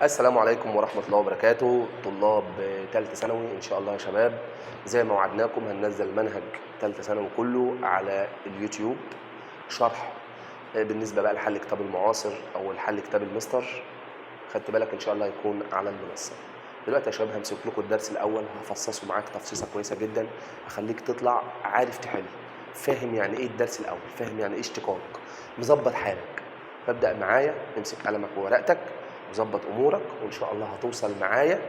السلام عليكم ورحمة الله وبركاته، طلاب تالتة ثانوي. إن شاء الله يا شباب زي ما وعدناكم هننزل منهج تالتة ثانوي كله على اليوتيوب شرح، بالنسبة بقى لحل كتاب المعاصر أو لحل كتاب المستر. خدت بالك؟ إن شاء الله هيكون على المنصة. دلوقتي يا شباب همسك لكم الدرس الأول، هفصصه معاك تفصيصة كويسة جدا، هخليك تطلع عارف تحل، فاهم يعني إيه الدرس الأول، فاهم يعني إيه اشتقاق، مظبط حالك. فابدأ معايا، امسك قلمك وورقتك وظبط امورك، وان شاء الله هتوصل معايا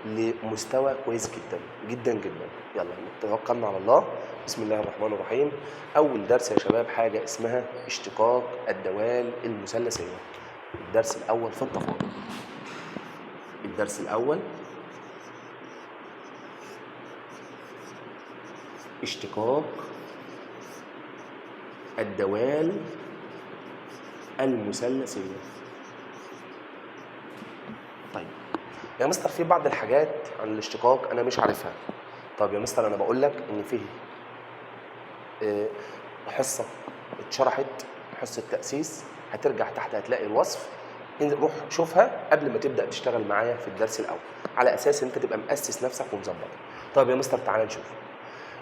لمستوى كويس جدا جدا جدا. يلا توكلنا على الله، بسم الله الرحمن الرحيم. اول درس يا شباب حاجة اسمها اشتقاق الدوال المثلثيه، الدرس الاول في التفاضل. الدرس الاول اشتقاق الدوال المثلثيه. طيب يا مستر، في بعض الحاجات عن الاشتقاق انا مش عارفها. طب يا مستر انا بقول لك ان فيه حصة اتشرحت، حصة تاسيس، هترجع تحت هتلاقي الوصف، روح شوفها قبل ما تبدا تشتغل معايا في الدرس الاول، على اساس انت تبقى مؤسس نفسك ومظبط. طب يا مستر تعالى نشوف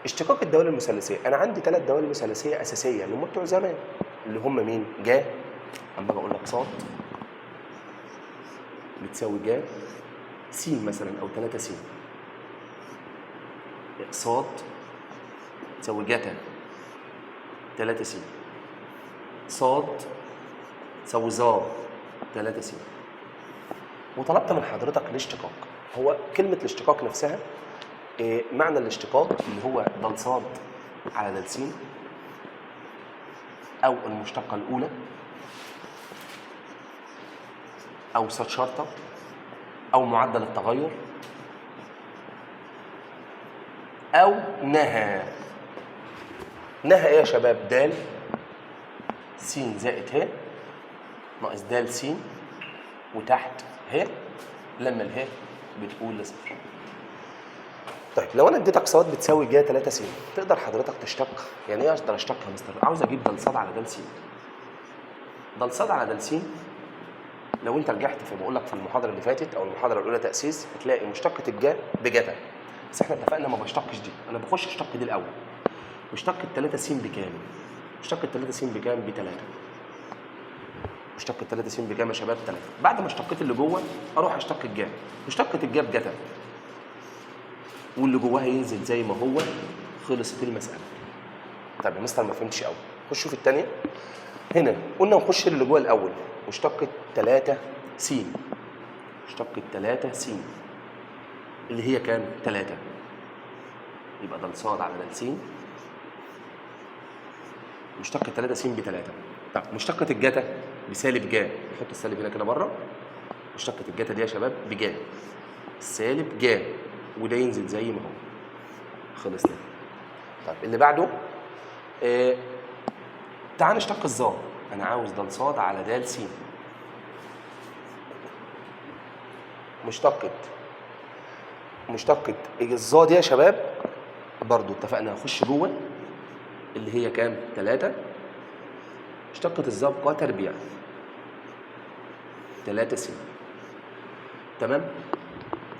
اشتقاق الدوال المثلثيه. انا عندي 3 دوال مثلثيه اساسية اللي هم بتوع زمان، اللي هم مين؟ جا، اما بقول لك صاد بتساوي جا س مثلا او 3 س، صاد تساوي جتا 3 س، صاد تساوي ظا 3 س. وطلبت من حضرتك الاشتقاق. هو كلمة الاشتقاق نفسها إيه معنى الاشتقاق؟ اللي هو د صاد على د س، أو المشتقة الأولى، أو صاد شرطة، أو معدل التغير، أو نهى. نهى إيه يا شباب؟ د س زائد ه ناقص د س وتحت ه لما اله بتقول لصفر. طيب لو انا اديتك صاد بتساوي جا 3 س، تقدر حضرتك تشتق؟ يعني ايه اقدر اشتق يا مستر؟ عاوز اجيب د صاد على د س. د صاد على د س لو انت رجعت في بقول لك في المحاضرة اللي فاتت او المحاضرة الاولى تاسيس، هتلاقي مشتقة الجا بجتا، بس احنا اتفقنا ما بشتقش دي، انا بخش اشتق دي الاول. مشتقة 3 س بكام؟ مشتقة 3 س بكام؟ ب 3. مشتقة 3 س بكام يا شباب؟ 3. بعد ما اشتقيت اللي جوه اروح اشتق الجا. مشتقة الجا بجتا، واللي جواها ينزل زي ما هو. خلصت المسألة. طب يا مستر ما فهمتش قوي، خش شوف الثانية. هنا قلنا نخش اللي جوه الأول. مشتقة 3 س، مشتقة 3 س اللي هي كام؟ 3. يبقى د صاد على د س، مشتقة 3 س ب 3. طب مشتقة الجتا بسالب جا، نحط السالب هنا كده بره. مشتقة الجتا دي يا شباب بجا، سالب جا، وده ينزل زي ما هو. خلصنا. طيب اللي بعده تعال نشتق الظا. انا عاوز د صاد على د س. مشتقة الظا دي يا شباب برضو اتفقنا هخش جوه اللي هي كام؟ 3. مشتقة الظا بقا تربيع 3 س. تمام؟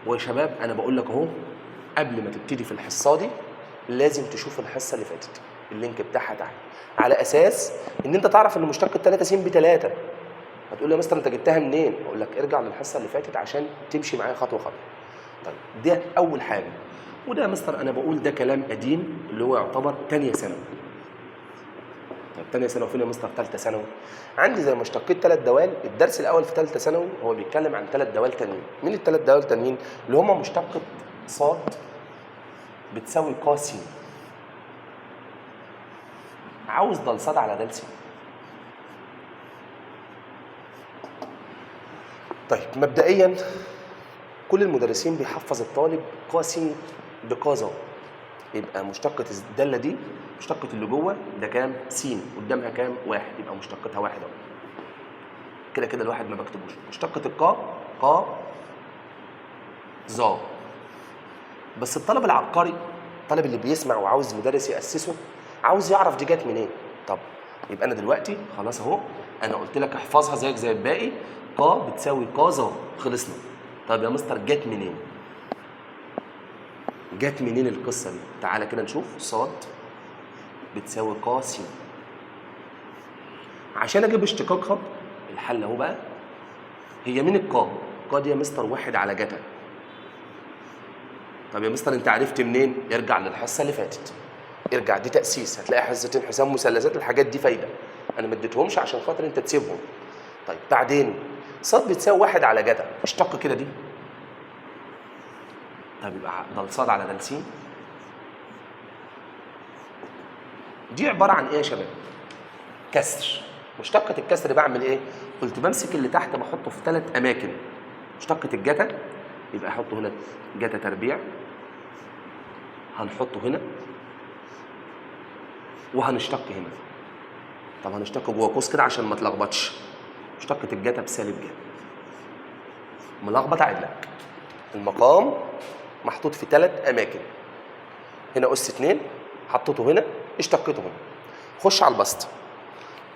ويا شباب انا بقول لك اهو، قبل ما تبتدي في الحصة دي لازم تشوف الحصة اللي فاتت، ال link بتاعها تحت، على اساس ان انت تعرف ان مشتقة 3 س ب 3. هتقول لي يا مستر انت جبتها منين؟ اقول لك ارجع للحصه اللي فاتت عشان تمشي معايا خطوة خطوة. طيب ده اول حاجة. وده يا مستر انا بقول ده كلام قديم اللي هو يعتبر ثانية ثانوي. طيب ثانية ثانوي فين يا مستر؟ ثالثة ثانوي. عندي زي ما اشتقيت 3 دوال، الدرس الاول في ثالثة ثانوي هو بيتكلم عن 3 دوال تانيين. مين الثلاث دوال تانيين؟ اللي هم مشتقة صاد بتساوي ق س. عاوز د صاد على د س. طيب مبدئيا كل المدرسين بيحفظ الطالب ق س بق ظا، يبقى مشتقة الدالة دي مشتقة اللي جوه ده كام؟ س، قدامها كام؟ 1، يبقى مشتقتها 1 اهو. كده كده الواحد ما بكتبوش. مشتقة القا قا ظا. بس الطالب العبقري، الطالب اللي بيسمع وعاوز مدرس يأسسه، عاوز يعرف دي جت منين. طب يبقى انا دلوقتي خلاص اهو، انا قلت لك احفظها زيك زي الباقي، القا بتساوي قا ظا. خلصنا. طب يا مستر جت منين؟ جت منين القصة دي؟ تعالى كده نشوف. صاد بتساوي قا س. عشان اجيب اشتقاقها الحل اهو بقى. هي مين القا؟ القا دي يا مستر 1 على جتا. طب يا مستر انت عرفت منين؟ ارجع للحصه اللي فاتت، ارجع، دي تاسيس، هتلاقي حصتين حساب مثلثات، الحاجات دي فايده، انا ما اديتهمش عشان خاطر انت تسيبهم. طيب بعدين صاد بتساوي 1 على جتا، اشتق كده دي. طب يبقى دال صاد على دال س دي عبارة عن ايه يا شباب؟ كسر. مشتقة الكسر بعمل ايه؟ قلت بمسك اللي تحت بحطه في 3 اماكن. مشتقة الجتا يبقى احطه هنا جتا تربيع، هنحطه هنا وهنشتق هنا. طب هنشتق جوه قوس كده عشان ما تلخبطش. مشتقة الجتا بسالب جا. ملخبط عدلك. المقام محطوط في 3 اماكن. هنا اس 2 حطيته هنا، اشتقته هنا. خش على البسط.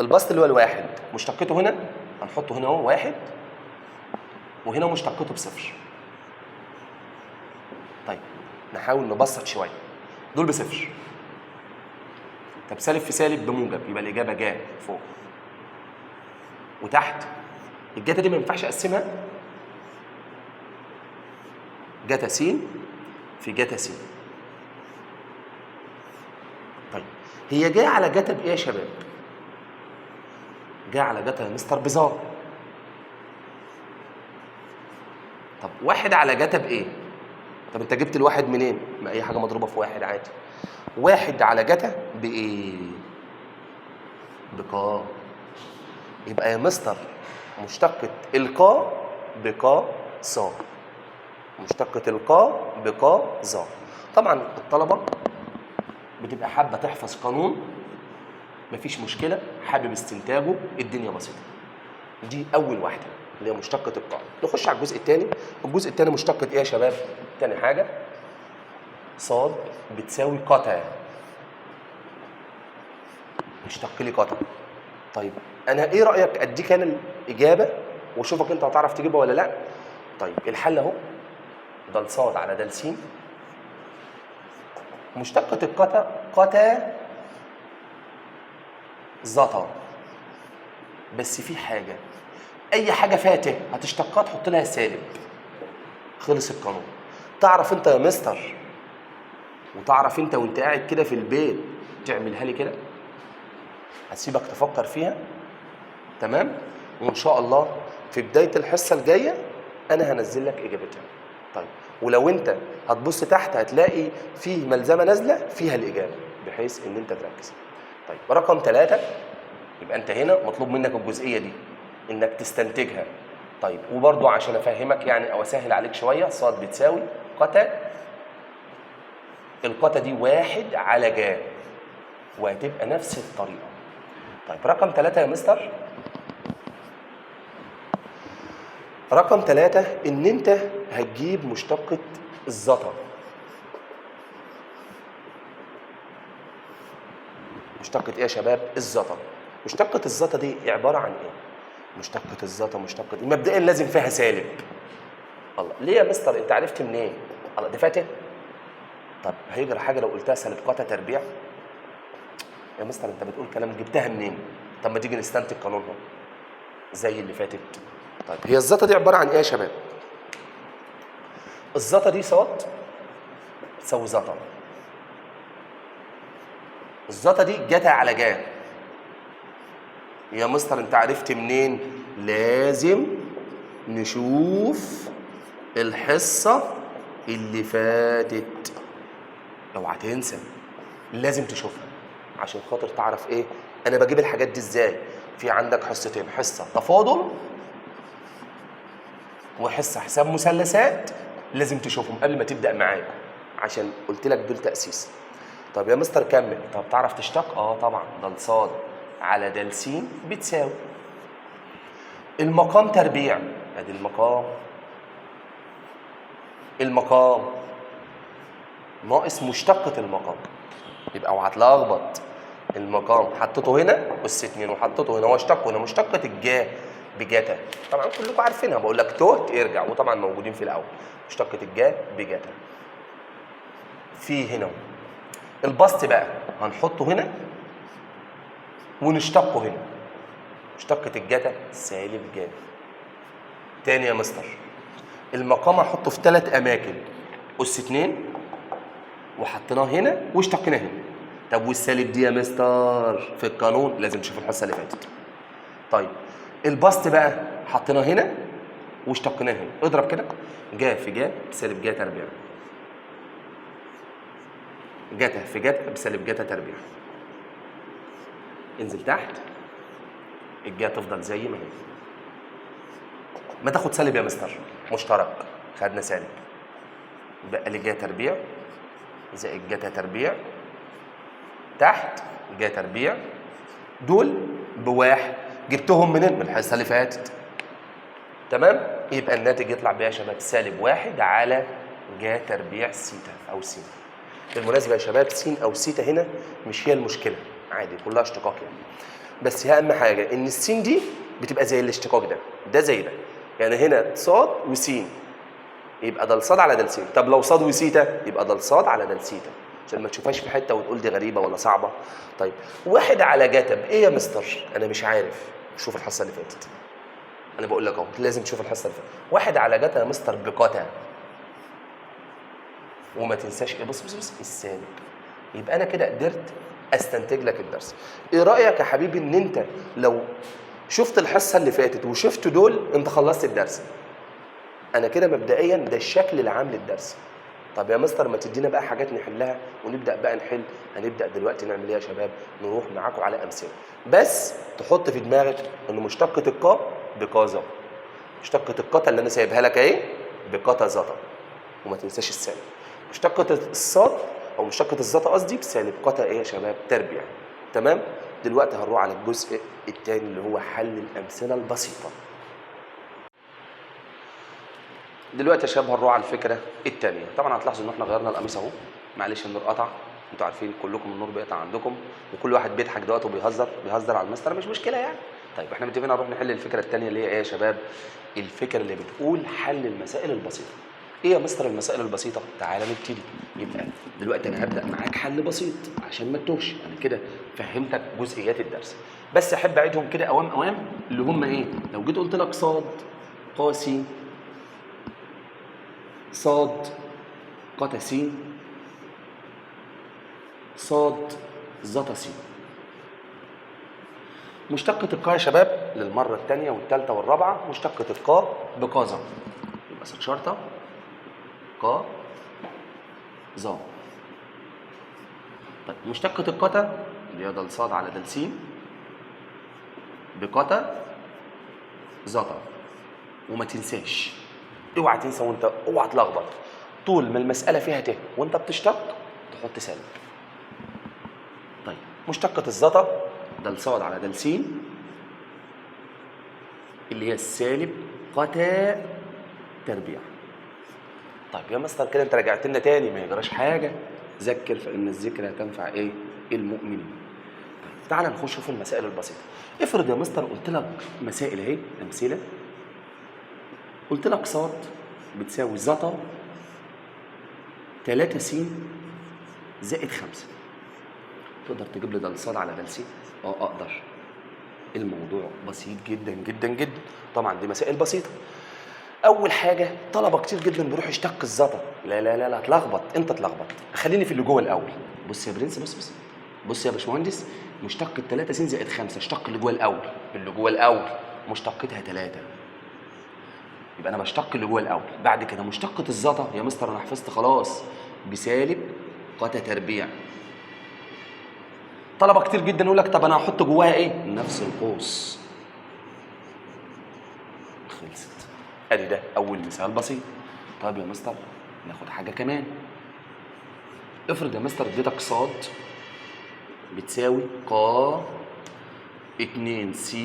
البسط اللي هو الواحد مشتقته هنا هنحطه هنا اهو 1، وهنا مشتقته بصفر. طيب نحاول نبسط شوية. دول بصفر. طب سالب في سالب بموجب، يبقى الاجابة جا فوق وتحت. الجتا دي ما ينفعش اقسمها، جتا س في جتا س. طيب هي جاية على جتا بايه يا شباب؟ جاية على جتا يا مستر بظا. طب 1 على جتا بايه؟ طب انت جبت الواحد منين؟ ما اي حاجة مضروبة في 1 عادي. 1 على جتا بايه؟ بقا. يبقى يا مستر مشتقة القا بقا صا. مشتقة القا بقا ظا. طبعا الطلبة بتبقى حابة تحفظ قانون، مفيش مشكلة، حابب استنتاجه، الدنيا بسيطة. دي أول واحدة اللي هي مشتقة القا. نخش على الجزء الثاني. الجزء الثاني مشتقة إيه يا شباب؟ تاني حاجة صاد بتساوي قتا. اشتق لي قتا. طيب أنا إيه رأيك أديك أنا الإجابة وأشوفك أنت هتعرف تجيبها ولا لأ؟ طيب الحل أهو، دال صاد على دال س. مشتقة القتا قتا زطا. بس في حاجة، أي حاجة فاتة هتشتقها تحط لها سالب. خلص القانون. تعرف أنت يا مستر، وتعرف أنت وأنت قاعد كده في البيت تعملها لي كده، هسيبك تفكر فيها، تمام؟ وإن شاء الله في بداية الحصة الجاية أنا هنزل لك إجابتها. طيب ولو أنت هتبص تحت هتلاقي فيه ملزمة نازلة فيها الإجابة بحيث إن أنت تركز. طيب رقم 3، يبقى أنت هنا مطلوب منك الجزئية دي إنك تستنتجها. طيب وبرضو عشان أفهمك يعني أو أسهل عليك شوية، صاد بتساوي قتا، القتا دي 1 على جا، وهتبقى نفس الطريقة. طيب رقم 3 يا مستر، رقم 3 إن أنت هتجيب مشتقة الزتا. مشتقة إيه يا شباب؟ الزتا. مشتقة الزتا دي عبارة عن إيه؟ مشتقة الزتا، مشتقة مبدئيا لازم فيها سالب. الله، ليه يا مستر؟ أنت عرفت منين؟ الله ده فاتح؟ طب هيجرى حاجة لو قلتها سالب قتا تربيع؟ يا مستر أنت بتقول كلام جبتها منين؟ طب ما تيجي نستنتج قانونها زي اللي فاتت. طيب هي الزتا دي عبارة عن إيه يا شباب؟ الزتا دي صاد تساوي زتا. الزتا دي جتا على جا. يا مستر انت عرفت منين؟ لازم نشوف الحصة اللي فاتت، اوعى تنسى، لازم تشوفها عشان خاطر تعرف ايه انا بجيب الحاجات دي ازاي. في عندك حصتين، حصة تفاضل وحصة حساب مثلثات، لازم تشوفهم قبل ما تبدأ معايا عشان قلت لك دول تأسيس. طب يا مستر كمل. طب تعرف تشتق؟ اه طبعا، دال صاد على دال س بتساوي المقام تربيع، ادي المقام، المقام ناقص مشتقة المقام، يبقى اوعى تلخبط. المقام حطيته هنا اس 2 وحطيته هنا واشتقه هنا، مشتقة الجا بجاتا. طبعا كلكم عارفينها، بقول لك تهت ارجع، وطبعا موجودين في الاول. مشتقة الجا بجاتا. في هنا البسط بقى هنحطه هنا ونشتقه هنا. مشتقة الجتا سالب جا. تاني يا مستر، المقام هحطه في 3 اماكن، اس 2 وحطيناه هنا واشتقيناه هنا. طب والسالب دي يا مستر في القانون لازم تشوف الحصة اللي فاتت. طيب البسط بقى حطيناه هنا واشتقيناه هنا. اضرب كده جا في جا بسالب جا تربيع، جتا في جتا بسالب جتا تربيع. انزل تحت، الجا تفضل زي ما هي. ما تاخد سالب يا مستر مشترك، خدنا سالب، بقى لي جا تربيع زائد جتا تربيع تحت جا تربيع، دول بواحد، جبتهم منين؟ من الحصة اللي فاتت. تمام؟ يبقى الناتج يطلع بيها يا شباب سالب 1 على جا تربيع سيتا او سين. بالمناسبة يا شباب سين او سيتا هنا مش هي المشكلة، عادي كلها اشتقاق يعني، بس هي اهم حاجة ان السين دي بتبقى زي الاشتقاق ده، ده زي ده، يعني هنا صاد وسين يبقى ده الصاد على ده السين. طب لو صاد وسيتا يبقى ده الصاد على ده السيتا، عشان ما تشوفهاش في حتة وتقول دي غريبة ولا صعبة. طيب 1 على جتا بايه يا مستر؟ انا مش عارف، شوف الحصة اللي فاتت، انا بقول لك اهو لازم تشوف الحصة اللي فاتت. 1 على جتا يا مستر بقتا، وما تنساش ايه، بص بص بص السالب. يبقى انا كده قدرت استنتج لك الدرس. ايه رايك يا حبيبي ان انت لو شفت الحصة اللي فاتت وشفت دول انت خلصت الدرس؟ انا كده مبدئيا ده الشكل العام للدرس. طب يا مستر ما تدينا بقى حاجات نحلها ونبدا بقى نحل. هنبدا دلوقتي نعمل ايه يا شباب؟ نروح معاكم على امثلة، بس تحط في دماغك ان مشتقة القا بقا ظا، مشتقة القتا اللي انا سايبها لك اهي بقتا ظتا، وما تنساش السالب. مشتقة الصاد او مشتقة الظتا قصدي بسالب قتا ايه يا شباب؟ تربيع. تمام؟ دلوقتي هنروح على الجزء الثاني اللي هو حل الامثلة البسيطة. دلوقتي يا شباب هنروح على الفكرة الثانية. طبعا هتلاحظوا ان احنا غيرنا القميص اهو، معلش النور قطع، انتوا عارفين كلكم النور بيقطع عندكم، وكل واحد بيضحك دلوقتي وبيهزر، بيهزر على المستر، مش مشكلة يعني. طيب احنا متفقين هنروح نحل الفكرة الثانية اللي هي ايه يا شباب؟ الفكرة اللي بتقول حل المسائل البسيطة. ايه يا مستر المسائل البسيطة؟ تعالى نبتدي. يبقى دلوقتي انا هبدا معاك حل بسيط عشان ما تتوهش، انا كده فهمتك جزئيات الدرس، بس احب اعيدهم كده اوام اوام اللي هم ايه؟ لو جيت قلت لك صاد قا س صاد قتا س صاد ظتا س. مشتقة القا يا شباب للمرة الثانية والثالثة والرابعة، مشتقة القا بقا ظا، يبقى صاد شرطة قا ظا. طيب مشتقة القتا اللي هي د صاد على د س بقتا ظتا، وما تنساش، اوعى تنسى وانت اوعى تلخبط، طول ما المسألة فيها ت وانت بتشتق تحط سالب. طيب مشتقة الظتا د صاد على د س اللي هي السالب قتا تربيع. طيب يا مستر كده انت رجعت لنا تاني، ما يجراش حاجة، ذكر فان الذكرى تنفع ايه؟ المؤمنين. طيب تعالى نخش في المسائل البسيطة. افرض يا مستر قلت لك مسائل اهي، امثلة، قلت لك صاد بتساوي ظتا 3 س زائد 5، تقدر تجيب لي د صاد على د س؟ اقدر. الموضوع بسيط جدا جدا جدا. طبعا دي مسائل بسيطة. اول حاجة طلبه كتير جدا بيروح يشتق الظتا، لا لا لا لا اتلخبط، انت اتلخبط، خليني في اللي جوه الاول. بص يا برنس، بص بص بص يا باشمهندس، مشتقة 3 س زائد 5، اشتق اللي جوه الاول، اللي جوه الاول مشتقتها 3، يبقى انا بشتق اللي جوه الاول. بعد كده مشتقة الظتا يا مستر انا حفظت خلاص بسالب قتا تربيع. طلبه كتير جدا يقول لك طب انا هحط جواها ايه؟ نفس القوس. خلصت. ادي ده اول مثال بسيط. طيب يا مستر ناخد حاجة كمان. افرض يا مستر اديتك صاد بتساوي ق 2 س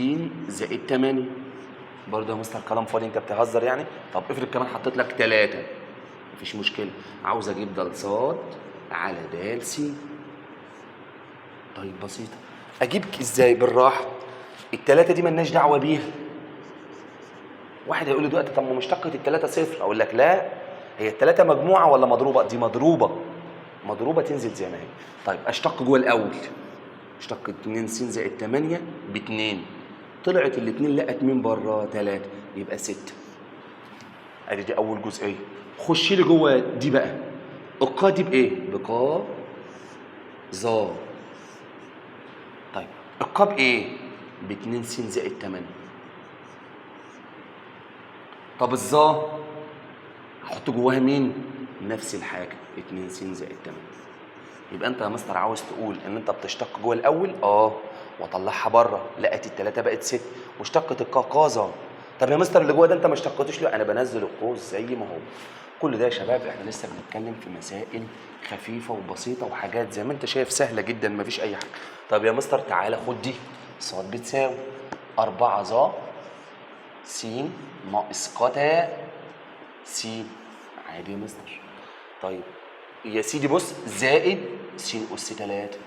زائد 8، برضه يا مستر كلام فاضي، انت بتهزر يعني. طب افرض كمان حطيت لك 3، مفيش مشكلة، عاوز اجيب د صاد على د س. طيب بسيطة، اجيب ازاي؟ بالراحة، التلاتة دي ملناش دعوه بيها، واحد هيقول لي دلوقتي طب ما مشتقة التلاتة صفر، اقول لك لا، هي التلاتة مجموعة ولا مضروبة؟ دي مضروبة، مضروبة تنزل زي ما هي. طيب اشتق جوه الاول، اشتق 2 س زائد 8 ب 2، طلعت الاتنين لقت مين بره؟ 3، يبقى 6. ادي دي اول جزئية. خش لي جوه دي بقى، القا دي بايه؟ بقا ظا. طيب القا بايه؟ ب 2 س زائد 8. طب الظا هحط جواها مين؟ نفس الحاجة، 2 س زائد 8. يبقى انت يا مستر عاوز تقول ان انت بتشتق جوه الاول، واطلعها بره، لقت التلاتة بقت 6، مشتقة القا قا. طب يا مستر اللي جوه ده انت ما اشتقتوش له، انا بنزل القوس زي ما هو. كل ده يا شباب احنا لسه بنتكلم في مسائل خفيفة وبسيطة وحاجات زي ما انت شايف سهلة جدا، ما فيش اي حاجة. طب يا مستر تعالى خد دي، ص بتساوي 4 ظ س ناقص ق س، عادي يا مستر. طيب يا سيدي بص، زائد س أس 3،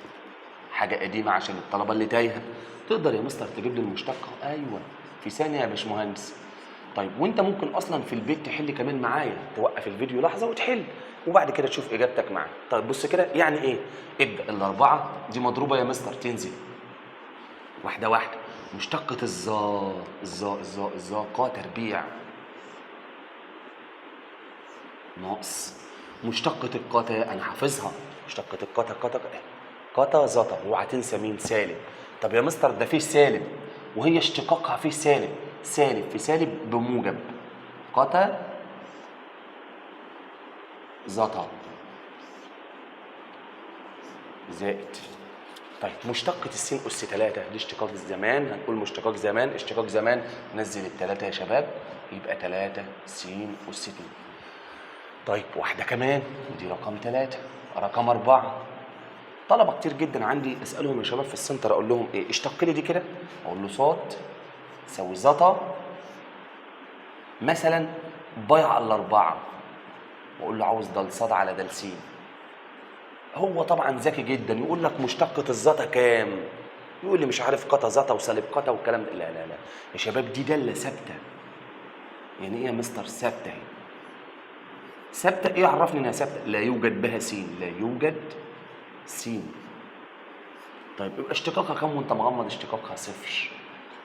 حاجة قديمة عشان الطلبة اللي تايهة. تقدر يا مستر تجيب لي المشتقة؟ أيوة في ثانية يا باشمهندس. طيب وانت ممكن أصلا في البيت تحل كمان معايا، توقف الفيديو لحظة وتحل وبعد كده تشوف إجابتك معايا. طيب بص كده، يعني إيه؟ ابدأ الأربعة دي مضروبة يا مستر، تنزل واحدة واحدة. مشتقة الظا الظا الظا الظا قا تربيع ناقص مشتقة القتا، أنا حافظها، مشتقة القتا قتا قتا زتا، اوعى تنسى مين؟ سالب. طب يا مستر ده فيه سالب وهي اشتقاقها فيه سالب، سالب في سالب بموجب، قتا زتا زائد. طيب مشتقة السين أس 3 دي اشتقاق زمان، هنقول مشتقاق زمان، اشتقاق زمان، نزل التلاتة يا شباب، يبقى 3 س أس 2. طيب واحدة كمان، دي رقم 3، رقم 4. طلبة كتير جدا عندي أسألهم يا شباب في السنتر، أقول لهم إيه؟ اشتق لي دي كده، أقول له ص تساوي زتا مثلا باي على 4، وأقول له عاوز دال ص على دال س. هو طبعا ذكي جدا، يقول لك مشتقة الزتا كام؟ يقول لي مش عارف قتا زتا وسالب قتا والكلام ده. لا لا لا يا شباب، دي دالة ثابتة. يعني ايه يا مستر ثابتة؟ اهي ثابتة، ايه عرفني انها ثابتة؟ لا يوجد بها س، لا يوجد س. طيب يبقى اشتقاقها كام وانت مغمض؟ اشتقاقها صفر.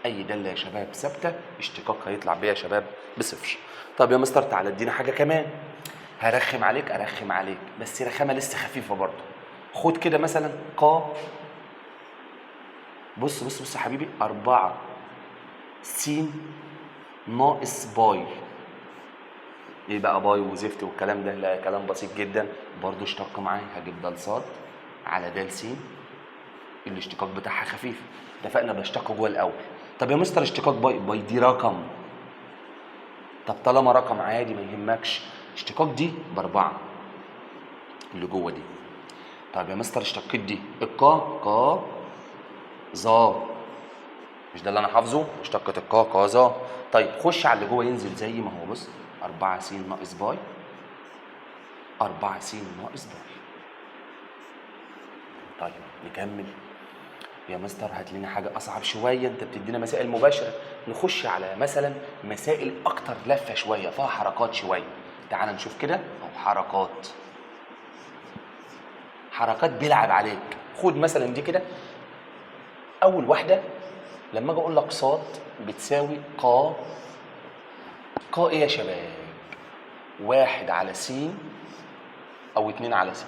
اي دالة يا شباب ثابتة اشتقاقها يطلع بيها يا شباب بصفر. طب يا مستر تعالى ادينا حاجة كمان، هرخم عليك، ارخم عليك بس رخامه لسه خفيفة برضه. خد كده مثلا ق، بص بص بص يا حبيبي، 4 س ناقص باي. ايه بقى باي وزفت والكلام ده؟ لا كلام بسيط جدا برضه، اشتق معايا، هجيب دال ص على دال س، الاشتقاق بتاعها خفيف، اتفقنا بشتق جوه الاول. طب يا مستر اشتقاق باي، باي دي رقم، طب طالما رقم عادي ما يهمكش، اشتقاق دي ب4 اللي جوه دي. طب يا مستر اشتقيت دي القا قا ظا، مش ده اللي انا حافظه؟ مشتقة القا قا ظا. طيب خش على اللي جوه ينزل زي ما هو، بص 4 س ناقص باي، 4 س ناقص باي. طيب نكمل يا مستر، هات لنا حاجة أصعب شوية، أنت بتدينا مسائل مباشرة، نخش على مثلا مسائل أكتر لفة شوية، فيها حركات شوية. تعال نشوف كده، أو حركات، حركات بيلعب عليك. خد مثلا دي كده، أول واحدة لما أجي أقول لك ص بتساوي ق، ق إيه يا شباب؟ 1 على س أو 2 على س.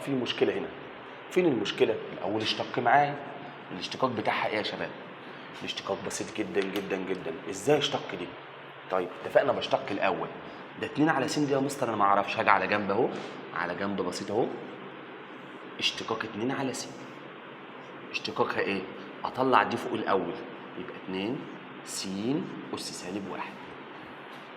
في مشكلة هنا. فين المشكلة؟ الأول اشتق معايا، الاشتقاق بتاعها إيه يا شباب؟ الاشتقاق بسيط جدا جدا جدا. إزاي اشتق دي؟ طيب اتفقنا بشتق الأول، ده 2 على س دي يا مستر أنا ما أعرفش، هاجي على جنب أهو، على جنب بسيط أهو، اشتقاق 2 على س، اشتقاقها إيه؟ أطلع دي فوق الأول، يبقى 2 س أس سالب 1.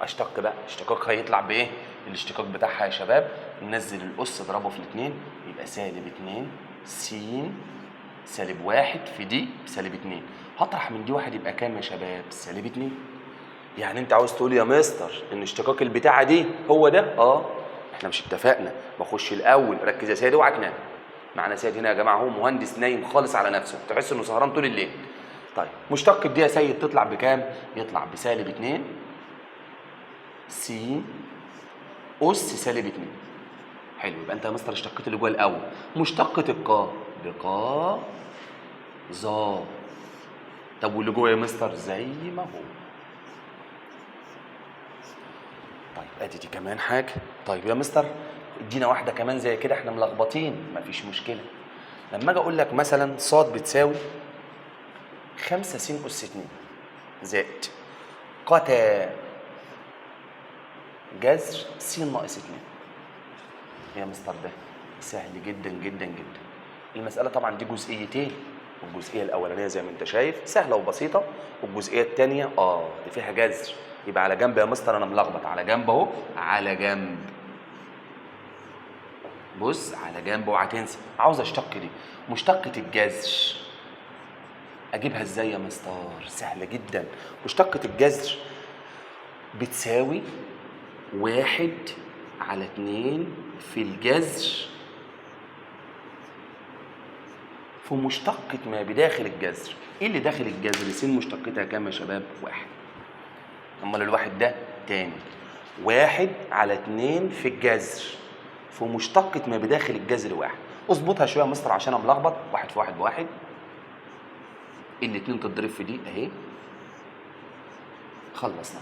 اشتق بقى، اشتقاقها يطلع بايه؟ الاشتقاق بتاعها يا شباب، ننزل الاس اضربه في الاثنين، يبقى سالب 2 س سالب 1 في دي بسالب 2، هطرح من دي 1 يبقى كام يا شباب؟ سالب 2. يعني انت عاوز تقول يا مستر ان اشتقاق البتاعه دي هو ده؟ احنا مش اتفقنا بخش الاول، ركز يا سيدي اوعى تنام. معانا سيد هنا يا جماعة، هو مهندس نايم خالص على نفسه، تحس انه سهران طول الليل. طيب مشتقة دي يا سيد تطلع بكام؟ يطلع بسالب 2 س أس سالب 2. حلو، يبقى انت يا مستر اشتقيت اللي جوه الاول. مشتقة القا بقا ظا. طب واللي جوه يا مستر زي ما هو. طيب ادي دي كمان حاجة. طيب يا مستر ادينا واحدة كمان زي كده، احنا ملخبطين. مفيش مشكلة. لما اجي اقول لك مثلا ص بتساوي 5 س أس 2 زائد قتا جذر س ناقص 2. يا مستر ده سهل جدا جدا جدا. المسألة طبعا دي جزئيتين، الجزئية الأولانية زي ما أنت شايف سهلة وبسيطة، والجزئية الثانية دي فيها جذر، يبقى على جنب يا مستر أنا ملخبط، على جنب أهو، على جنب. بص على جنب اوعى تنسى، عاوز أشتق دي، مشتقة الجذر أجيبها إزاي يا مستر؟ سهلة جدا. مشتقة الجذر بتساوي 1 على 2 في الجذر في مشتقة ما بداخل الجذر. ايه اللي داخل الجذر؟ س مشتقتها كام يا شباب؟ 1. امال الواحد ده تاني 1 على 2 في الجذر في مشتقة ما بداخل الجذر 1. اظبطها شوية يا مستر عشان انا ملخبط. 1 في 1 ب1، الاتنين تتضرب في دي اهي. خلصنا.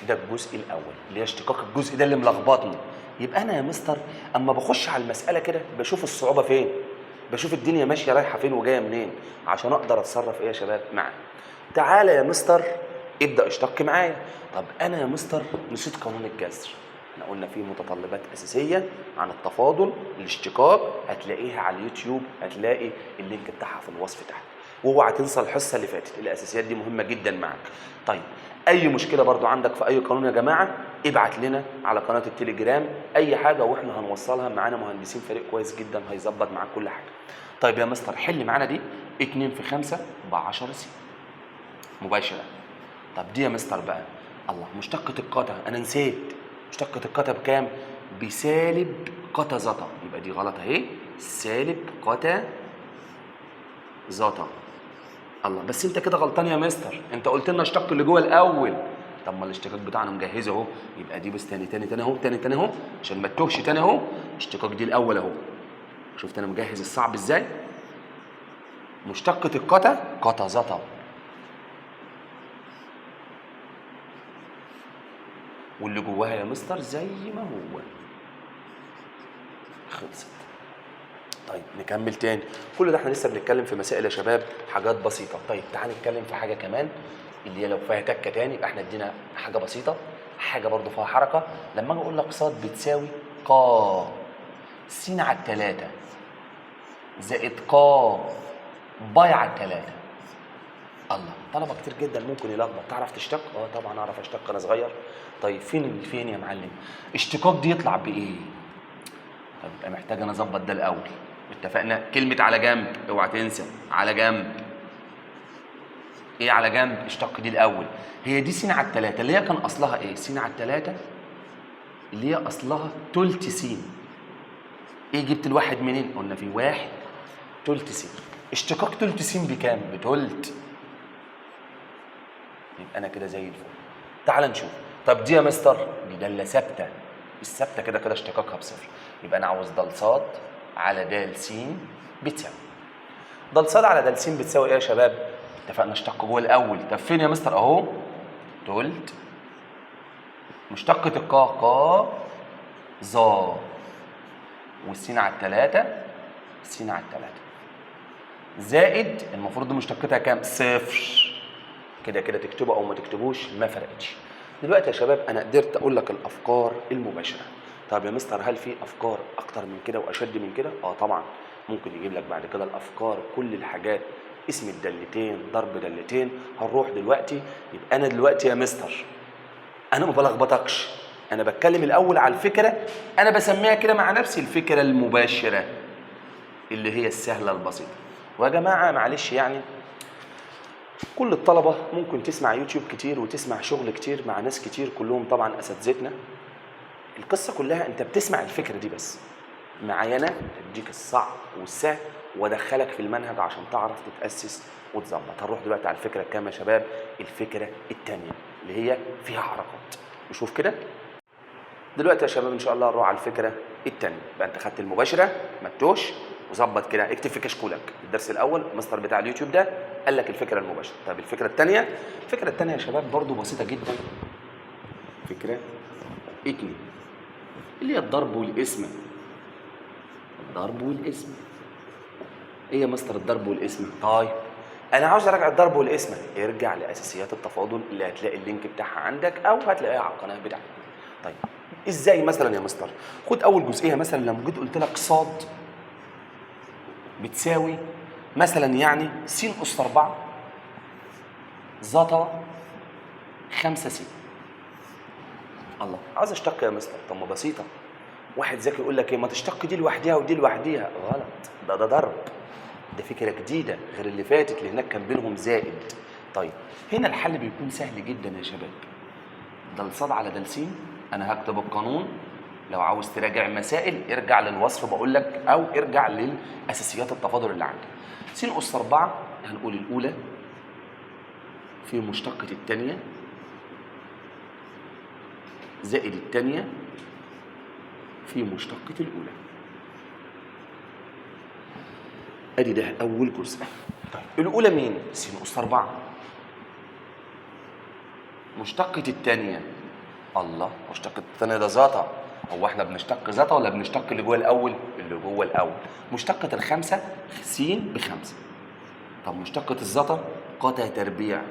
ده الجزء الاول اللي هي اشتقاق الجزء ده اللي ملخبطني. يبقى انا يا مستر اما بخش على المسالة كده بشوف الصعوبة فين، بشوف الدنيا ماشية رايحة فين وجاية منين، عشان اقدر اتصرف ايه يا شباب معاه. تعالى يا مستر ابدا اشتق معايا. طب انا يا مستر نسيت قانون الجذر، احنا قلنا فيه متطلبات اساسية عن التفاضل الاشتقاق، هتلاقيها على اليوتيوب، هتلاقي ال link بتاعها في الوصف تحت. واوعى تنسى الحصة اللي فاتت، الاساسيات دي مهمة جدا معاك. طيب اي مشكلة برضو عندك في اي قانون يا جماعة ابعت لنا على قناة التليجرام اي حاجة واحنا هنوصلها، معانا مهندسين فريق كويس جدا هيظبط معاك كل حاجة. طيب يا مستر حل معانا دي 2 في 5 ب10 س مباشرة. طب دي يا مستر بقى الله مشتقة القتا، انا نسيت مشتقة القتا بكام؟ بسالب قتا زتا، يبقى دي غلط اهي، سالب قتا زتا. الله بس انت كده غلطان يا مستر، انت قلت لنا اشتق اللي جوه الاول. طب ما الاشتقاق بتاعنا مجهزة اهو، يبقى دي بس تاني تاني تاني اهو، تاني تاني اهو، عشان ما تتوهش، تاني اهو اشتقاق دي الاول اهو. شفت انا مجهز الصعب ازاي؟ مشتقة القتا قتا زتا، واللي جواها يا مستر زي ما هو. خلصت. طيب نكمل تاني. كل ده احنا لسه بنتكلم في مسائل يا شباب، حاجات بسيطة. طيب تعال نتكلم في حاجة كمان اللي هي لو فيها تكة تاني، يبقى احنا ادينا حاجة بسيطة، حاجة برضو فيها حركة. لما اجي اقول لك ص بتساوي ق س على 3 زائد ق باي على 3. الله، طلبة كتير جدا ممكن يلخبط. تعرف تشتق؟ طبعا اعرف اشتق، انا صغير. طيب فين يا معلم؟ اشتقاق دي يطلع بايه؟ طب يبقى محتاج انا اظبط ده الاول. اتفقنا كلمة على جنب، اوعى تنسى على جنب. ايه على جنب؟ اشتق دي الاول. هي دي س على 3 اللي هي كان اصلها ايه؟ س على 3 اللي هي اصلها تلت س. ايه جبت الواحد منين؟ قلنا في 1 تلت س. اشتقاق تلت س بكام؟ بتلت. يبقى انا كده زي الفل. تعال نشوف. طب دي يا مستر دي داله ثابتة، الثابتة كده كده اشتقاقها بصفر، يبقى انا عاوز د ص على د س بتساوي د ص على د س بتساوي ايه يا شباب؟ اتفقنا اشتق جوه الاول. طب فين يا مستر؟ اهو تلت مشتقة القا قا ظا والسين على 3 س على 3 زائد المفروض مشتقتها كام؟ صفر. كده كده تكتبه او ما تكتبوش ما فرقتش. دلوقتي يا شباب انا قدرت اقول لك الافكار المباشرة. طب يا مستر هل في افكار اكتر من كده واشد من كده؟ طبعا ممكن يجيب لك بعد كده الافكار كل الحاجات، اسم الدالتين، ضرب دالتين. هنروح دلوقتي. يبقى انا دلوقتي يا مستر انا ما بلخبطكش، انا بتكلم الاول على الفكرة، انا بسميها كده مع نفسي الفكرة المباشرة اللي هي السهلة البسيطة. ويا جماعة معلش يعني كل الطلبة ممكن تسمع يوتيوب كتير وتسمع شغل كتير مع ناس كتير، كلهم طبعا اساتذتنا. القصة كلها انت بتسمع الفكرة دي بس، معايا انا اديك الصعب والسهل وادخلك في المنهج عشان تعرف تتاسس وتظبط. هنروح دلوقتي على الفكرة الكام يا شباب؟ الفكرة الثانية اللي هي فيها حركات. نشوف كده دلوقتي يا شباب ان شاء الله هنروح على الفكرة الثانية. يبقى انت خدت المباشرة ما تتوهش وظبط كده، اكتب في كشكولك الدرس الاول مستر بتاع اليوتيوب ده قال لك الفكرة المباشرة. طب الفكرة الثانية، الفكرة الثانية يا شباب برضو بسيطة جدا. فكرة 2 اللي هي الضرب والقسمه. الضرب والقسمه ايه يا مستر الضرب والقسمه؟ طيب انا عاوز اراجع الضرب والقسمه، ارجع لاساسيات التفاضل اللي هتلاقي ال link بتاعها عندك او هتلاقيها على القناة بتاعتك. طيب ازاي مثلا يا مستر؟ خد اول جزئية مثلا، لما جيت قلت لك صاد بتساوي مثلا يعني س اس 4 زتا 5 س. الله، عاوز اشتق يا مستر. طب ما بسيطة، واحد ذكي يقول لك ايه، ما تشتق دي لوحديها ودي لوحديها. غلط، ده ضرب، ده فكرة جديدة غير اللي فاتت اللي هناك كان بينهم زائد. طيب هنا الحل بيكون سهل جدا يا شباب. ده صاد على ده س، انا هكتب القانون. لو عاوز تراجع مسائل ارجع للوصف بقول لك، او ارجع للاساسيات التفاضل اللي عندك. س اس 4 هنقول الاولى في مشتقة الثانية زائد الثانية في مشتقة الأولى. أدي ده أول جزء. طيب الأولى مين؟ س أس 4 مشتقة الثانية. الله، مشتقة الثانية ده زتا. هو احنا بنشتق زتا ولا بنشتق اللي جوه الأول؟ اللي جوه الأول. مشتقة الخمسة س ب5. طب مشتقة الزتا قتا تربيع.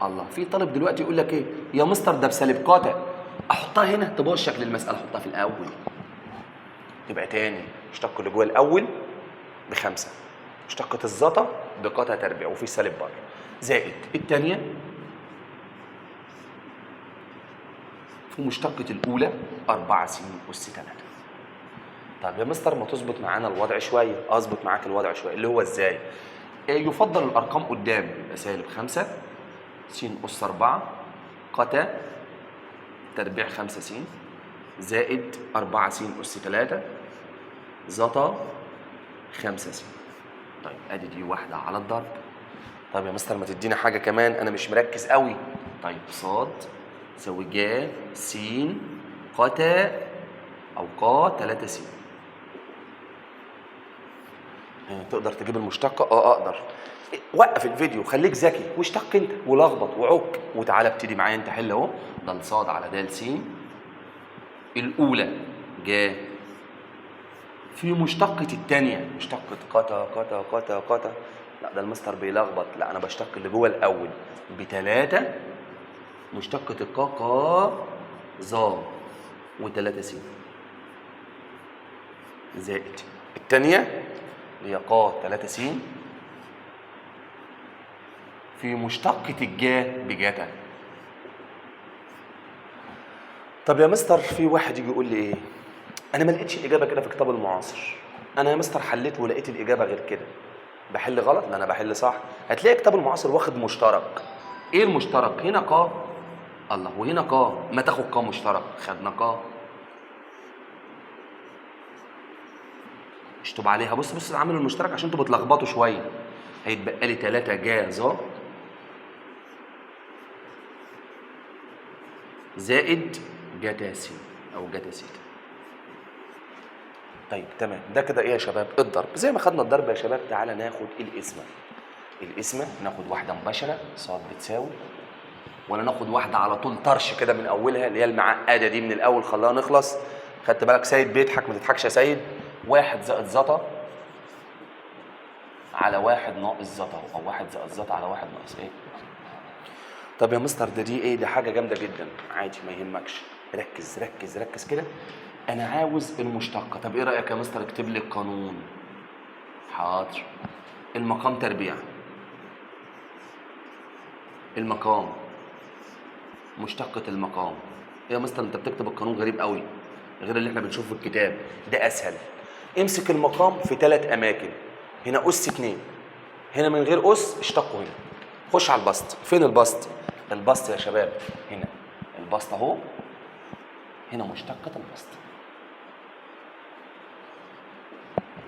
الله، في طالب دلوقتي يقول لك ايه يا مستر ده بسالب قتا، احطها هنا تبوظ شكل المسألة، احطها في الأول. يبقى تاني مشتق اللي جوه الأول ب5، مشتقة الزتا بقتا تربيع وفي سالب بره، زائد الثانية في مشتقة الأولى 4 س أس 3. طب يا مستر ما تظبط معانا الوضع شوية. أظبط معاك الوضع شوية اللي هو إزاي؟ يفضل الأرقام قدام، يبقى سالب 5 س أس 4 قتا تربيع 5 س زائد 4 س أس 3 زتا 5 س. طيب ادي دي واحدة على الضرب. طيب يا مستر ما تدينا حاجة كمان، أنا مش مركز قوي. طيب صاد تساوي جا س قتا أو قا 3 س. تقدر تجيب المشتقة؟ أقدر. وقف الفيديو، خليك ذكي واشتق أنت ولخبط وعك وتعالى ابتدي معايا أنت حل أهو. ده صاد على د س الأولى جا في مشتقة الثانية، مشتقة قتا قتا قتا قتا. لا ده المستر بيلخبط، لا أنا بشتق اللي جوه الأول ب3 مشتقة القا قا ظا و3 س زائد الثانية اللي هي قا 3 س في مشتقة الجا بجتا. طب يا مستر في واحد يجي يقول لي ايه، انا ما لقيتش الاجابة كده في كتاب المعاصر، انا يا مستر حليت ولقيت الاجابة غير كده، بحل غلط؟ لا انا بحل صح. هتلاقي كتاب المعاصر واخد مشترك. ايه المشترك؟ هنا قا، الله، وهنا قا، ما تاخد قا مشترك، خدنا قا اشطب عليها. بص بص العامل المشترك عشان انتوا بتلخبطوا شوية. هيتبقى لي 3 جا ظا زائد جتا س او جتا س. طيب تمام، ده كده ايه يا شباب؟ الضرب. زي ما خدنا الضرب يا شباب تعالى ناخد القسمة. القسمة ناخد واحدة مباشرة صاد بتساوي، ولا ناخد واحدة على طول طرش كده من اولها اللي هي المعقدة دي من الاول خلاها نخلص. خدت بالك سيد بيضحك، ما تضحكش يا سيد. 1 زائد زتا على 1 ناقص زتا، او 1 زائد زتا على 1 ناقص ايه. طب يا مستر ده دي ايه؟ دي حاجة جامدة جدا. عادي ما يهمكش، ركز ركز ركز كده. انا عاوز المشتقه. طب ايه رايك يا مستر اكتب لي القانون؟ حاضر. المقام تربيع، المقام مشتقة المقام. يا مستر انت بتكتب القانون غريب قوي غير اللي احنا بنشوفه في الكتاب، ده اسهل. امسك المقام في 3 اماكن، هنا اس 2، هنا من غير اس اشتقوا هنا. خش على البسط. فين البسط؟ البسط يا شباب هنا، البسط اهو، هنا مشتقة البسط.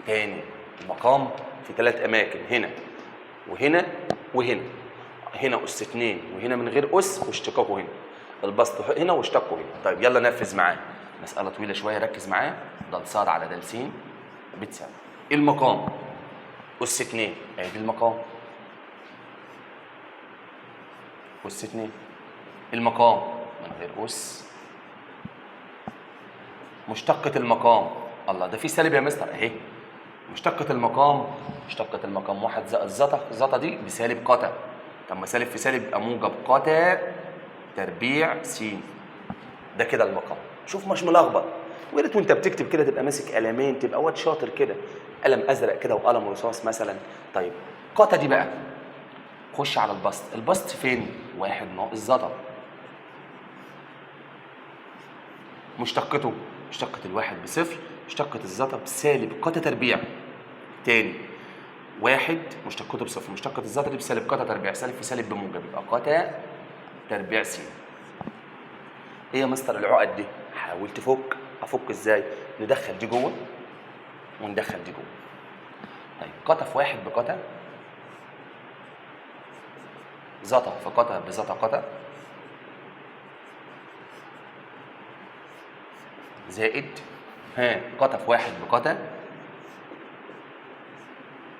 تاني المقام في 3 اماكن، هنا وهنا وهنا. هنا اس 2 وهنا من غير اس واشتقاقه هنا، البسط هنا واشتقه هنا. طيب يلا نفذ معاه، مسألة طويلة شوية ركز معايا. د ص على د س بتساوي المقام اس 2، ادي المقام اس 2، المقام من غير اس، مشتقة المقام، الله ده في سالب يا مستر اهي، مشتقة المقام، مشتقة المقام 1 زائد زتا، زتا دي بسالب قتا، طب ما سالب في سالب يبقى موجب قتا تربيع س. ده كده المقام. شوف مش ملخبط، ويا ريت وانت بتكتب كده تبقى ماسك قلمين، تبقى واد شاطر كده، قلم ازرق كده وقلم رصاص مثلا. طيب قتا دي بقى خش على البسط، البسط فين؟ 1 ناقص زتا، مشتقته، مشتقة الواحد بصفر، مشتقة الزتا بسالب قتا تربيع. تاني 1 مشتقته بصفر، مشتقة الزتا دي بسالب قتا تربيع، سالب في سالب بموجب، يبقى قتا تربيع س. ايه يا مستر العقد دي؟ حاول تفك. افك ازاي؟ ندخل دي جوه وندخل دي جوه. طيب قتا في 1 بقتا، زتا في قتا بزتا قتا، زائد ها قتا في 1 بقتا،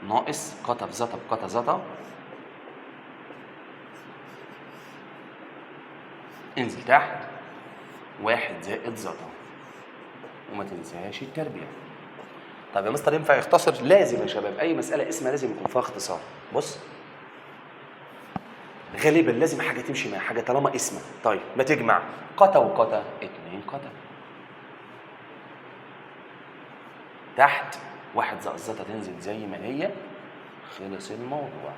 ناقص قتا في زتا بقتا زتا، انزل تحت 1 زائد زتا، وما تنساش التربيع. طب يا مستر ينفع يختصر؟ لازم يا شباب، اي مسألة اسمها لازم يكون فيها اختصار. بص غالبا لازم حاجة تمشي مع حاجة طالما اسمها. طيب ما تجمع قتا وقتا، 2 قتا، تحت 1 زائد زتا تنزل زي ما هي. خلص الموضوع.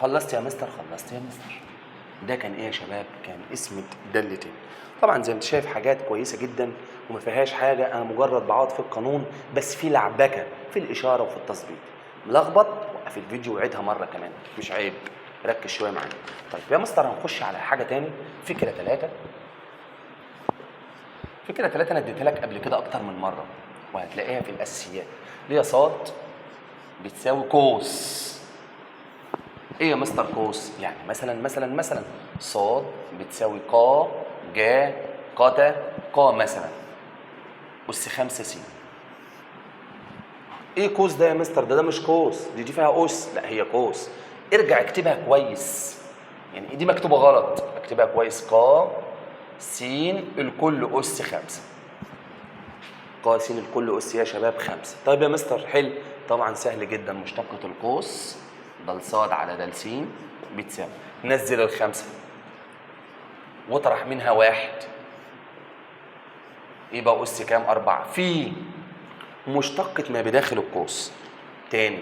خلصت يا مستر؟ خلصت يا مستر. ده كان ايه يا شباب؟ كان اسم دالتين. طبعا زي ما انت شايف حاجات كويسة جدا وما فيهاش حاجة، انا مجرد بعوض في القانون، بس في لعبكه في الاشارة وفي التظبيط. ملخبط وقف الفيديو وعيدها مرة كمان، مش عيب، ركز شوية معايا. طيب يا مستر هنخش على حاجة تاني، فكرة 3. فكرة 3 انا اديتها لك قبل كده اكتر من مرة وهتلاقيها في الاساسيات، اللي هي صاد بتساوي قوس. ايه يا مستر قوس؟ يعني مثلا مثلا مثلا صاد بتساوي ق ج قتا ق مثلا اس 5 س. ايه قوس ده يا مستر؟ ده مش قوس، دي فيها اس، لا هي قوس. ارجع اكتبها كويس، يعني دي مكتوبة غلط، اكتبها كويس. ق س الكل اس 5، ق س الكل اس يا شباب 5. طيب يا مستر حل، طبعا سهل جدا. مشتقة القوس د ص على د س بتساوي، نزل ال5 واطرح منها 1، يبقى اس كام؟ 4 في مشتقة ما بداخل القوس. تاني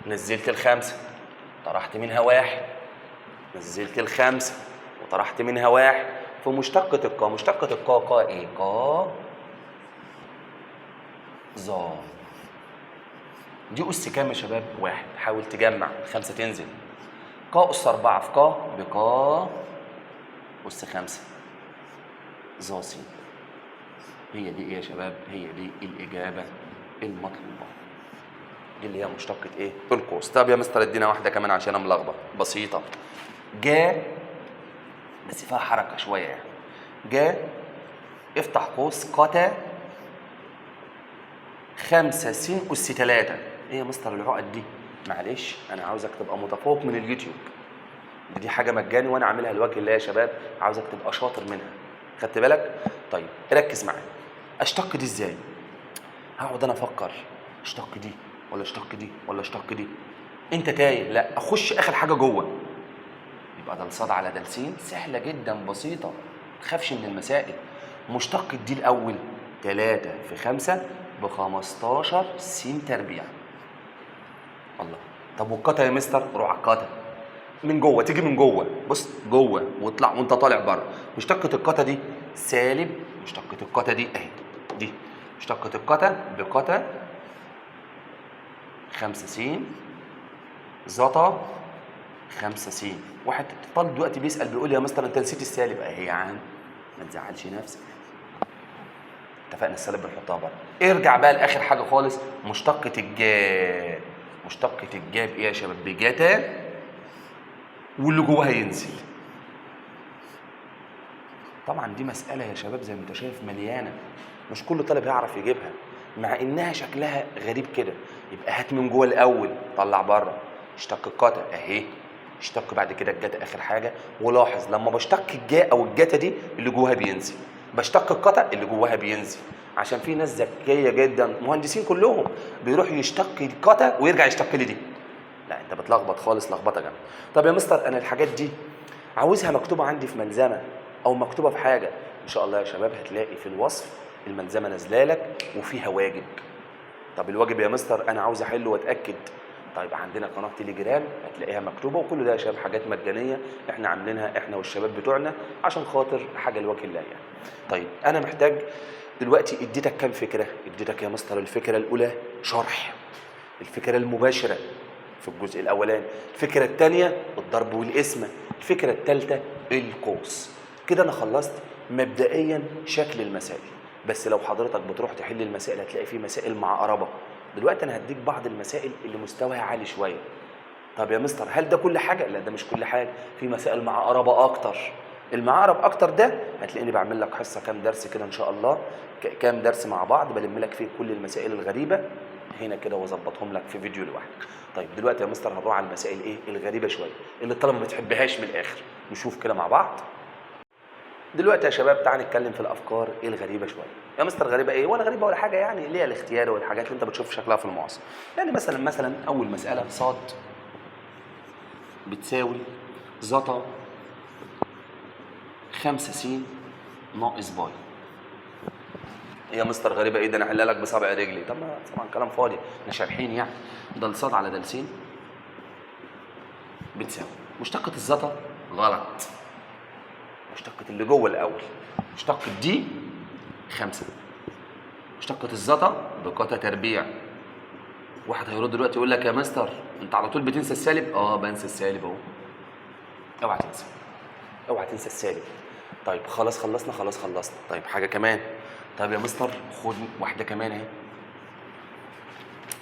نزلت ال5 طرحت منها 1، نزلت ال5 وطرحت منها 1 في مشتقة القا. مشتقة القا قا ايه؟ قا ظا. دي أس كام يا شباب؟ 1. حاول تجمع 5 تنزل. قا أس 4 في قا بقا أس 5 ظا س. هي دي ايه يا شباب؟ هي دي الإجابة المطلوبة، دي اللي هي مشتقة ايه؟ القوس. طب يا مستر ادينا واحدة كمان عشان انا ملخبط. بسيطة، جا بس فيها حركة شوية يعني. جا افتح قوس قتا 5 س أس 3. ايه يا مستر العقد دي؟ معلش انا عاوزك تبقى متفوق من اليوتيوب، دي حاجة مجاني وانا عاملها لوجه الله يا شباب، عاوزك تبقى شاطر منها، خدت بالك؟ طيب ركز معايا، اشتق دي ازاي؟ هقعد انا افكر اشتق دي ولا اشتق دي ولا اشتق دي، انت تايه. لا اخش اخر حاجة جوه، يبقى د ص على د س. سهلة جدا بسيطة، ما تخافش من المسائل. مشتق دي الاول 3 في 5 ب 15 س تربيع. الله، طب والقتا يا مستر؟ روح على القتا من جوه، تيجي من جوه، بص جوه واطلع وانت طالع بره. مشتقة القتا دي سالب مشتقة القتا دي اهي، دي مشتقة القتا بقتا 5 س زتا 5 س. واحد طالب دلوقتي بيسأل بيقول يا مستر انت نسيت السالب، اهي يا عم ما تزعلش نفسك. اتفقنا السالب بنحطها بره. ارجع بقى لاخر حاجة خالص، مشتقة الجا. مشتقة الجا بايه يا شباب؟ بجتا واللي جواها ينزل. طبعا دي مسالة يا شباب زي ما انت شايف مليانة، مش كل طالب هيعرف يجيبها مع انها شكلها غريب كده. يبقى هات من جوه الاول، طلع بره، اشتق القتا اهي، اشتق بعد كده الجتا اخر حاجة. ولاحظ لما بشتق الجا او الجتا دي اللي جواها بينزل، بشتق القتا اللي جواها بينزل، عشان في ناس ذكية جدا مهندسين كلهم بيروح يشتق القتا ويرجع يشتق لي دي. لا انت بتلخبط خالص، لخبطة جامدة. طب يا مستر انا الحاجات دي عاوزها مكتوبة عندي في ملزمة او مكتوبة في حاجة. ان شاء الله يا شباب هتلاقي في الوصف الملزمه نازله لك وفيها واجب. طب الواجب يا مستر انا عاوز احله واتاكد. طيب عندنا قناة تليجرام هتلاقيها مكتوبة، وكل ده يا شباب حاجات مجانية احنا عاملينها احنا والشباب بتوعنا عشان خاطر حاجة لوجه الله يعني. طيب انا محتاج دلوقتي اديتك كام فكرة؟ اديتك يا مستر الفكرة الاولى شرح، الفكرة المباشرة في الجزء الاولاني، الفكرة الثانية الضرب والقسمه، الفكرة الثالثة القوس. كده انا خلصت مبدئيا شكل المسائل. بس لو حضرتك بتروح تحل المسائل هتلاقي في مسائل معقربه. دلوقتي انا هديك بعض المسائل اللي مستواها عالي شوية. طب يا مستر هل ده كل حاجة؟ لا ده مش كل حاجة، في مسائل معقربه اكتر. المعقرب اكتر ده هتلاقيني بعمل لك حصة كام درس كده ان شاء الله، كام درس مع بعض بلم لك فيه كل المسائل الغريبة هنا كده واظبطهم لك في فيديو لوحدك. طيب دلوقتي يا مستر هنروح على المسائل ايه الغريبة شوية اللي الطلبة ما بتحبهاش من الاخر، نشوف كده مع بعض. دلوقتي يا شباب تعال نتكلم في الافكار الغريبة شوية. يا مستر غريبة ايه؟ ولا غريبة ولا حاجة يعني، اللي هي الاختيار والحاجات اللي انت بتشوف شكلها في المعاصر. يعني مثلا اول مسالة صاد بتساوي زتا 5 س ناقص باي. يا مستر غريبة ايه ده، انا احلها لك بصابع رجلي. طب ما طبعا كلام فاضي، احنا شارحين يعني. ده صاد على ده س بتساوي مشتقة الزتا غلط، مشتقة اللي جوه الأول، مشتقة دي 5، مشتقة الزتا بقتا تربيع. واحد هيرد دلوقتي يقول لك يا مستر أنت على طول بتنسى السالب. بنسى السالب أهو. أوعى تنسى، أوعى تنسى السالب. طيب خلاص خلصنا، خلاص خلصنا. طيب حاجة كمان. طيب يا مستر خد واحدة كمان أهي.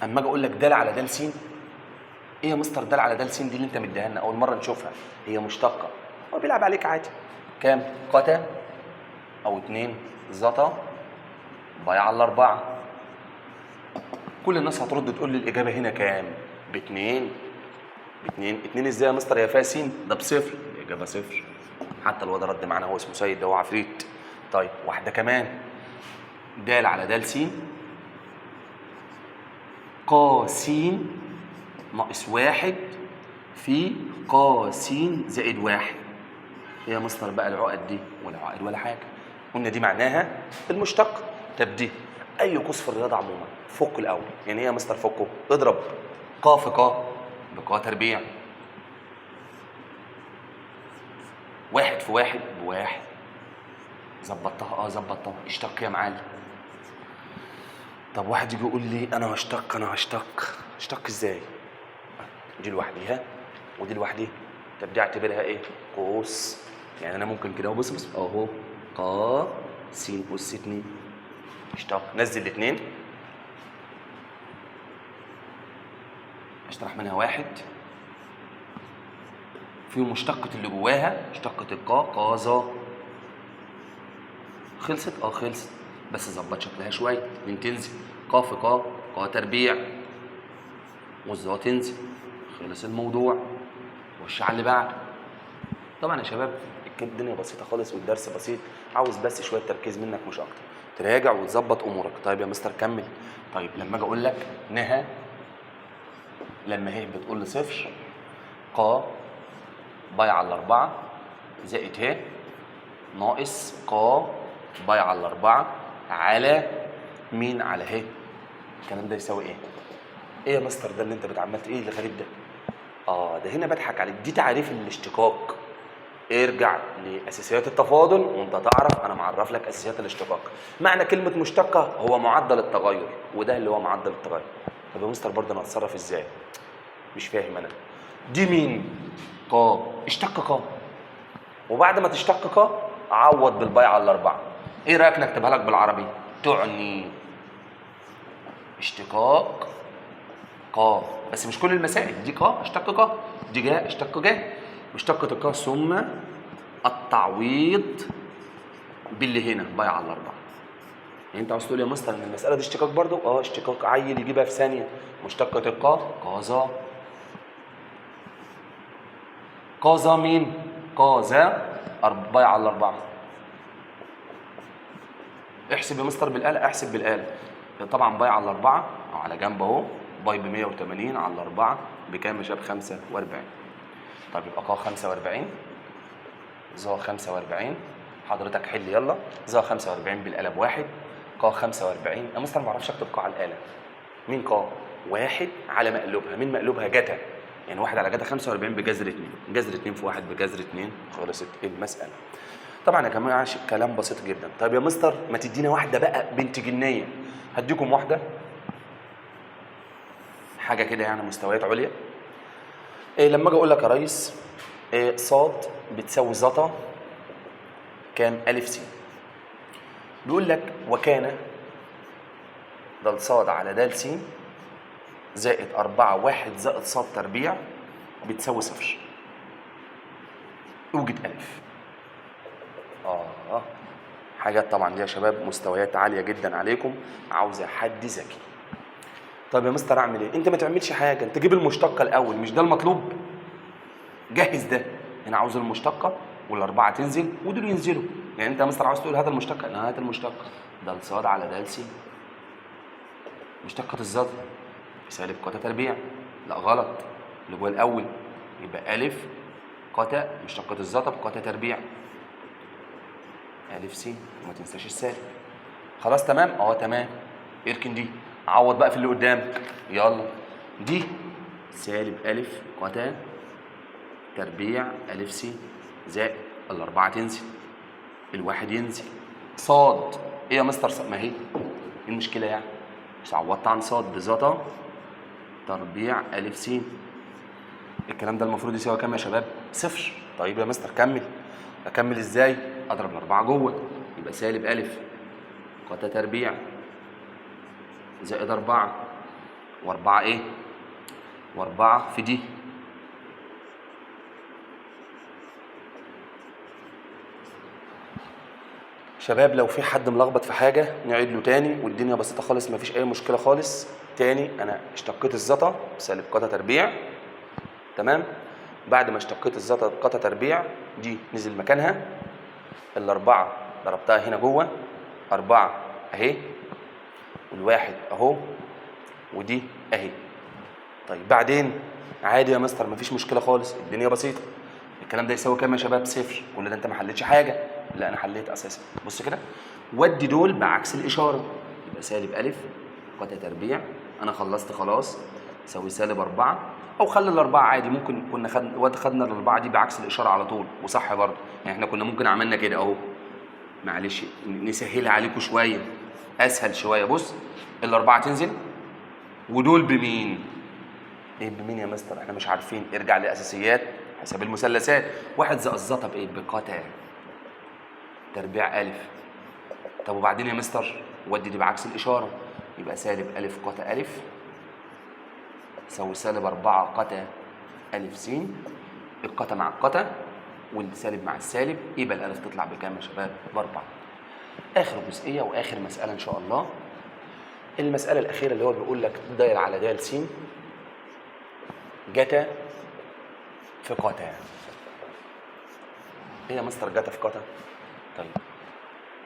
أما أجي أقول لك د على د س، إيه يا مستر د على د س دي اللي أنت مديها لنا أول مرة نشوفها؟ هي مشتقة، هو بيلعب عليك عادي. كام؟ قتا أو 2 زتا باي على 4. كل الناس هترد تقول لي الإجابة هنا كام؟ باتنين. باتنين؟ اتنين إزاي يا مستر يا فاسين؟ ده بصفر. الإجابة صفر. حتى الواد رد معانا، هو اسمه سيد، ده هو عفريت. طيب واحدة كمان، د على د س ق س ناقص 1 في ق س زائد 1. ايه يا مستر بقى العقد دي؟ ولا عقد ولا حاجة، قلنا دي معناها المشتق. طب دي اي قوس في الرياضة عموما فك الاول. يعني ايه يا مستر فكه؟ اضرب ق في ق بق تربيع، 1 في 1 ب1. ظبطتها؟ ظبطتها. اشتق يا معلم. طب واحد يجي يقول لي انا هشتق، انا هشتق، اشتق ازاي؟ دي لوحديها ودي لوحديها. طب دي اعتبرها ايه؟ قوس. يعني انا ممكن كده بص بص اهو ق س اس 2، اشتق، نزل الاثنين، اشطرح منها 1 في مشتقة اللي جواها، مشتقة القا قا ظا. خلصت؟ خلصت، بس ظبط شكلها شوية. 2 تنزل، قا في قا قا تربيع، والظا تنزل. خلص الموضوع، خش على اللي بعده. طبعا يا شباب الدنيا بسيطة خالص والدرس بسيط، عاوز بس شوية تركيز منك مش اكتر، تراجع وتظبط امورك. طيب يا مستر كمل. طيب لما اجي اقول لك نها لما هي بتقول لصفر ق باي على 4 زائد ه ناقص ق باي على 4 على مين؟ على ه. الكلام ده يساوي ايه؟ ايه يا مستر ده اللي انت بتعملت ايه الغريب ده؟ ده هنا بضحك عليك، دي تعريف الاشتقاق. ارجع لاساسيات التفاضل وانت تعرف انا معرف لك اساسيات الاشتقاق. معنى كلمة مشتقة هو معدل التغير، وده اللي هو معدل التغير. طب يا مستر برضه انا هتصرف ازاي؟ مش فاهم انا. دي مين؟ ق. اشتق ق، وبعد ما تشتق ق عوض بالباي على 4. ايه رايك نكتبها لك بالعربي؟ تعني اشتقاق ق، بس مش كل المسائل دي. ق اشتق ق، دي جا اشتق جا، مشتقة الق ثم التعويض باللي هنا pi على 4. يعني انت عاوز تقول يا مستر ان المسألة دي اشتقاق برضو؟ اه اشتقاق، عيل يجيبها في ثانية. مشتقة الق ق ظ، ق ظ مين؟ ق ظ pi على 4. احسب يا مستر بالآلة، احسب بالآلة. طبعا pi على 4 او على جنب اهو، pi ب 180 على 4 بكام يا شباب؟ 45. طب يبقى ق 45 ظ 45. حضرتك حل يلا. ظ 45 بالآلة بواحد، ق 45. يا مستر ما اعرفش اكتب ق على الآلة. مين ق؟ واحد على مقلوبها، مين مقلوبها؟ جتا، يعني واحد على جتا 45 بجذر 2، جذر 2 في 1 بجذر 2. خلصت المسألة. طبعا يا جماعة كلام بسيط جدا. طيب يا مستر ما تدينا واحدة بقى بنت جنية. هديكم واحدة حاجة كده يعني مستويات عليا. إيه لما اجي اقول لك يا ريس إيه صاد بتساوي زتا كام؟ ألف س. بيقول لك وكان د صاد على د س زائد 4 1 زائد صاد تربيع بتساوي 0. اوجد ألف. حاجات طبعا دي يا شباب مستويات عالية جدا عليكم، عاوزة حد ذكي. طب يا مستر اعمل ايه؟ انت ما تعملش حاجة، انت جيب المشتقة الأول، مش ده المطلوب؟ جهز ده، انا عاوز المشتقة والأربعة تنزل ودول ينزلوا. يعني انت يا مستر عاوز تقول هات المشتقة، انا هات المشتقة د صاد على د س. مشتقة الزد بسالب قتا تربيع، لا غلط، اللي جوه الأول يبقى ألف قتا مشتقة الزتا بقتا تربيع ألف س، وما تنساش السالب. خلاص تمام؟ تمام. اركن دي، عوض بقى في اللي قدامك. يلا دي سالب ألف قتا تربيع ألف س زائد الأربعة تنزل، الواحد ينزل، صاد إيه يا مستر صاد؟ ما هي إيه المشكلة يعني؟ مش عوضت عن صاد بزتا تربيع ألف س. الكلام ده المفروض يساوي كام يا شباب؟ 0. طيب يا مستر كمل. أكمل إزاي؟ أضرب الأربعة جوه، يبقى سالب ألف قتا تربيع زائد 4 و4 إيه؟ و4 في دي. شباب لو في حد ملخبط في حاجة نعيد له تاني، والدنيا بسيطة خالص، مفيش أي مشكلة خالص. تاني أنا اشتقيت الزتا بسالب قتا تربيع، تمام؟ بعد ما اشتقيت الزتا بقتا تربيع دي نزل مكانها، الأربعة ضربتها هنا جوه، 4 أهي، والواحد أهو، ودي أهي. طيب بعدين عادي يا مستر مفيش مشكلة خالص، الدنيا بسيطة. الكلام ده يساوي كام يا شباب؟ 0. كل ده أنت ما حليتش حاجة. لا أنا حليت أساسا. بص كده، ودي دول بعكس الإشارة، يبقى سالب ألف قتا تربيع، أنا خلصت خلاص، يساوي سالب 4، أو خلي الأربعة عادي، ممكن كنا خدنا الأربعة دي بعكس الإشارة على طول وصح برضه، يعني إحنا كنا ممكن عملنا كده أهو، معلش نسهلها عليكم شوية، أسهل شوية. بص الأربعة تنزل ودول بمين؟ إيه بمين يا مستر؟ إحنا مش عارفين. ارجع لأساسيات حساب المثلثات، 1 زائد زتا بإيه؟ بقتا تربيع ألف. طب وبعدين يا مستر؟ ودي دي بعكس الإشارة، يبقى سالب ألف قتا ألف يساوي سالب 4 قتا ألف س، القتا مع القتا والسالب مع السالب، يبقى الألف تطلع بكام يا شباب؟ ب4. آخر جزئية وآخر مسألة إن شاء الله، المسألة الأخيرة اللي هو بيقول لك داير على د س جتا في قتا. إيه يا مستر جتا في قتا؟ طيب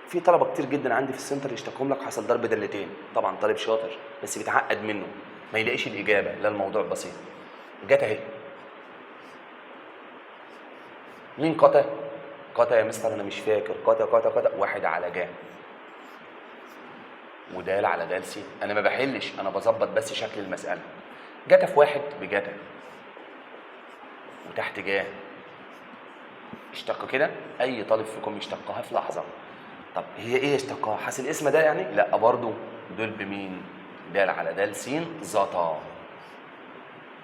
في طلبة كتير جدا عندي في السنتر يشتكوا لك حصل ضرب دالتين، طبعا طالب شاطر بس بيتعقد منه، ما يلاقيش الإجابة. لا الموضوع بسيط، جتا أهي، مين قتا؟ قتا يا مستر أنا مش فاكر، قتا قتا قتا 1 على جا ودال على دال س. أنا ما بحلش، أنا بظبط بس شكل المسألة. جتا في 1 بجتا وتحت جا، اشتق كده، أي طالب فيكم يشتقها في لحظة. طب هي إيه اشتقاها؟ حاسس الاسم ده يعني؟ لا برضو دول بمين؟ دال على دال س زتا.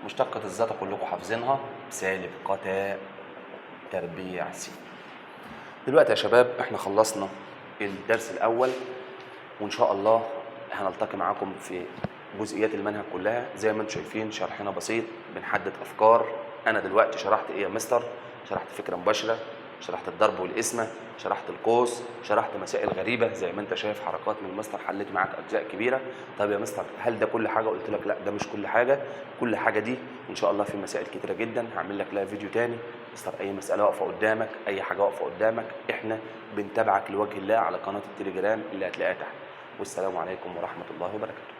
مشتقة الزتا كلكم حافظينها، سالب قتا تربيع س. دلوقتي يا شباب احنا خلصنا الدرس الأول. وان شاء الله هنلتقي معاكم في جزئيات المنهج كلها. زي ما انتم شايفين شرحنا بسيط، بنحدد افكار. انا دلوقتي شرحت ايه يا مستر؟ شرحت فكرة مباشرة، شرحت الضرب والقسمه، شرحت القوس، شرحت مسائل غريبة زي ما انت شايف، حركات من المستر، حليت معاك اجزاء كبيرة. طب يا مستر هل ده كل حاجة؟ قلت لك لا، ده مش كل حاجة. كل حاجة دي ان شاء الله في مسائل كتيرة جدا هعمل لك لها فيديو تاني. مستر اي مسالة واقفة قدامك، اي حاجة واقفة قدامك، احنا بنتابعك لوجه الله على قناة التليجرام اللي هتلاقيها تحت. والسلام عليكم ورحمة الله وبركاته.